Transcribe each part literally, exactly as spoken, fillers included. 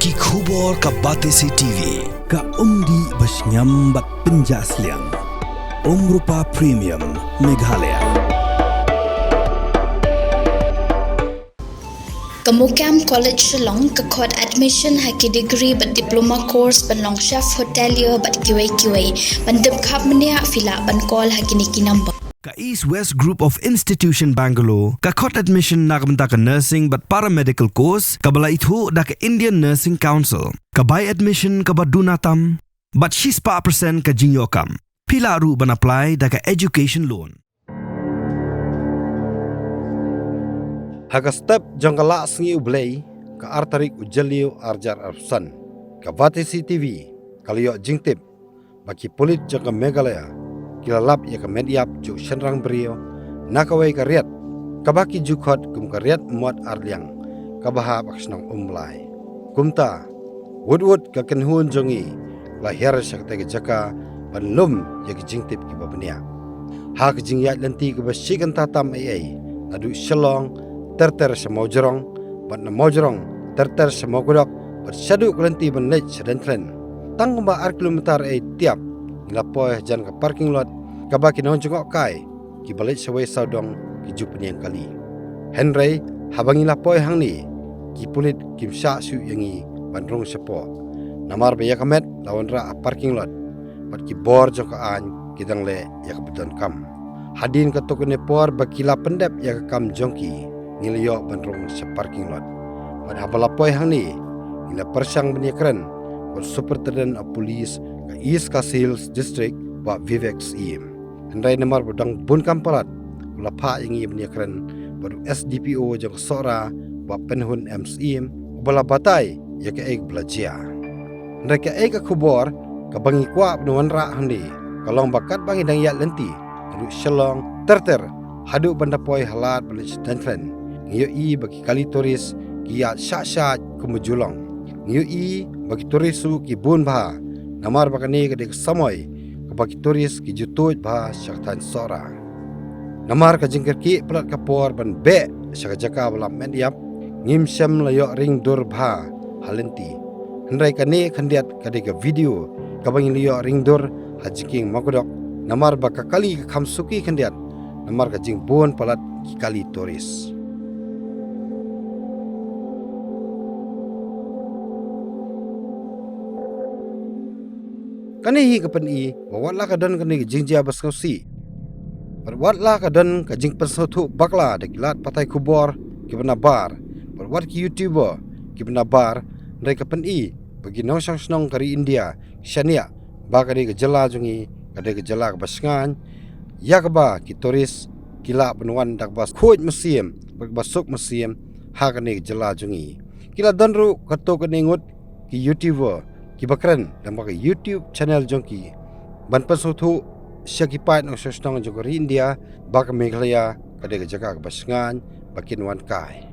Ki khubor ka Batesi T V, ka umdih ba shngiam bad pynjah sliang. Umrupa Premium, Meghalaya. Ka MOKAM College Shillong ka khot admission ha ki degree bad diploma course ban long chef hotelier bad kiwei kiwei, ban tip khap mynne phi lah ban call ha kine ki number. Ka East West Group of Institution Bangalore ka khot admission na ka bynta ka nursing bad paramedical course kaba la ithuh da ka Indian Nursing Council. Ka bai admission kaba duna tam bad shispah percent ka jingïoh kam. Phi lah ruh ban apply da ka education loan. Ha ka step jong ka Lah Sngi U Blei, ka ar tarik u Jylliew ar hajar arphew san, ka Batesi T V ka la ïoh jingtip ba ki pulit jong ka Meghalaya ki la lap ïa ka met ïap jong u shynrang briew na kawei ka riat kaba ki ju khot kum ka riat mot ar liang kaba hap ha ka shnong Umblai. Kumta, wut wut ka kynhun jong ngi la hiar sha katei ka jaka ban lum ïa ki jingtip kiba bniah. Ha ka jingïaid lynti kaba shi kynta tam ei ei naduh Shillong ter ter sha Mawjrong, bad na Mawjrong ter ter sha Mawkdok, bad shaduh ka lynti ban leit sha Deinthlen, tang kumba ar kilometer ei tiap ngi la poi hajan ka parking lot kaba ki nongjngohkai kiba leit shawei sawdong ki ju pynïeng kali. Hynrei haba ngi la poi hangne, ki pulit kim shah shuh ïa ngi ban rung shapoh, namar ba ïa ka met la wanrah ha parking lot bad ki bor jong ka aiñ ki dang leh ïa kaba donkam. Hadien katto katne por ba ki la pyndep ïa ka kam jong ki, ngi la ïoh ban rung sha parking lot. Bad haba la poi hangne, ngi la pyrshang ban ïakren bad Superintendent of Police ka East Khasi Hills District, Bah Vivek Syiem. Hynrei namar ba dang bun kam palat, u la phah ïa ngi ban ïakren bad u S D P O jong ka Sohra, Bah Pynhun M Syiem, uba la batai ïa kaei kaba la jia. Hynrei kaei ka khubor kaba ngi kwah ban wanrah hangne ka long ba katba ngi dang ïaid lynti naduh Shillong ter ter haduh ban da poi ha Lad ban leit sha Deinthlen, ngi ïohi ba ki kali tourist ki ïaid shah shah kumba ju long. Ngi ïohi ba ki tourist ruh ki bun bha, namar ba kane ka dei ka samoi kaba ki tourist ki ju tuid bha sha ka thaiñ Sohra. Namar ka jingkyrkieh palat ka por ban beh sha ka jaka ba la met ïap, ngim shym la ïoh ring dur bha ha lynti. Hynrei kane khyndiat ka dei ka video kaba ngi la ïoh ring dur ha jingkieng Mawkdok, namar ba ka kali ka kham suki khyndiat namar ka jingbun palat ki kali tourist. Kane hi ka pyni ba wat la ka don kane ka jingjia ba sngewsih, bad wat la ka don ka jingpynsngewthuh bakla da ki lad pathai khubor kiba nabar, bad wat ki YouTuber kiba nabar, hynrei ka pyni ba ki nongshong shnong ka ri India ki shaniah ba ka dei ka jylla jong ngi ka dei ka jylla kaba shngaiñ, ïa kaba ki tourist ki lah ban wan da kaba khuid mynsiem bad kaba suk mynsiem ha kane ka jylla jong ngi. Ki la don ruh katto katne ngut ki YouTuber kiba kren lyngba ka YouTube channel jong ki ban pynsngewthuh sha ki paid nongshong shnong jong ka ri India ba ka Meghalaya ka dei ka jaka kaba shngaiñ ba kin wan kai.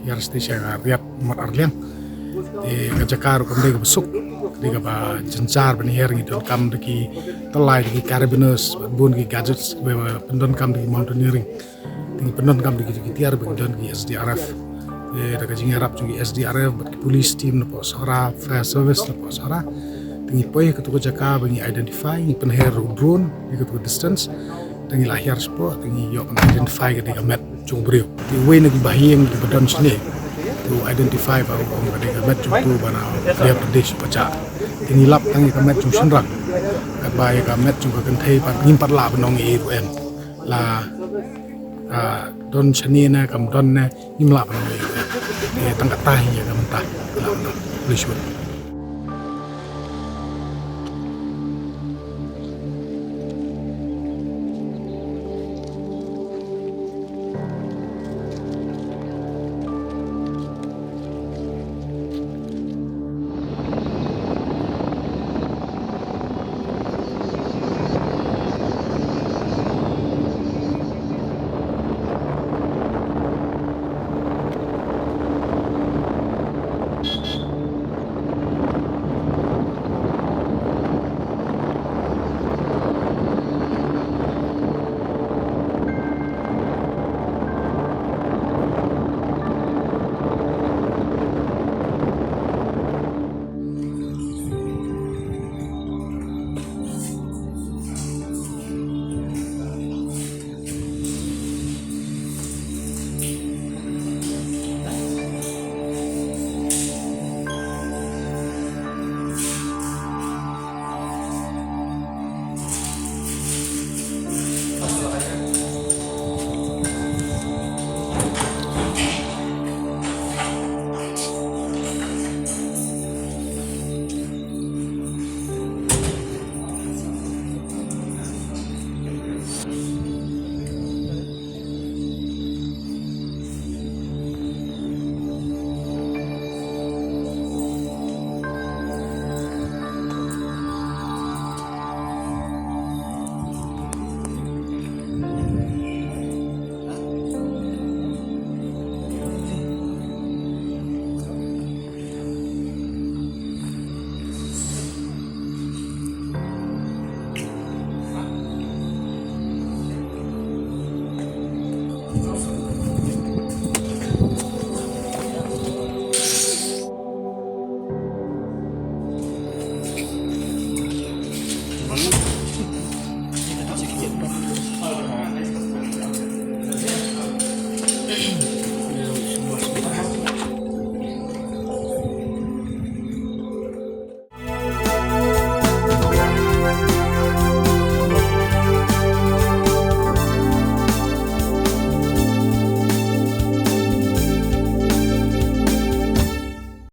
Hiar station ka Riat Mararliang. Te ka jaka ruh kam dei kaba suk, ka dei kaba jynjar ban hiar, ngi donkam da ki tyllai, da ki carabiners, bad bun ki gadgets ba pyndonkam da ki mountaineering. Te ngi pyndonkam da ki, da ki tiar ba ngi don ki S D R F. Te da ka jingïarap jong ki S D R F bad ki police team na Pohsara, fire service na Pohsara, te ngi poi ha katu ka jaka ba ngi identify, ngi pynher u drone ïa katu ka distance. Te ngi la hiar shapoh, te ngi ïoh ban identify ka dei ka met jong u briew. Te uwei na ki bahaïing kiba don shane, te u identify ba u ong ka dei ka met jong uto uba na Madhya Pradesh uba jah. Te ngi lap tang ïa ka met jong u shynrang, katba ïa ka met jong ka kynthei pat ngim pat lah ban ong ei ruh em. La, ah, don shane ne kam don ne, ngim lah ban ong ei ruh em. Te tang kata hi ïa ka mynta. Lah ban ong. Khublei shibun.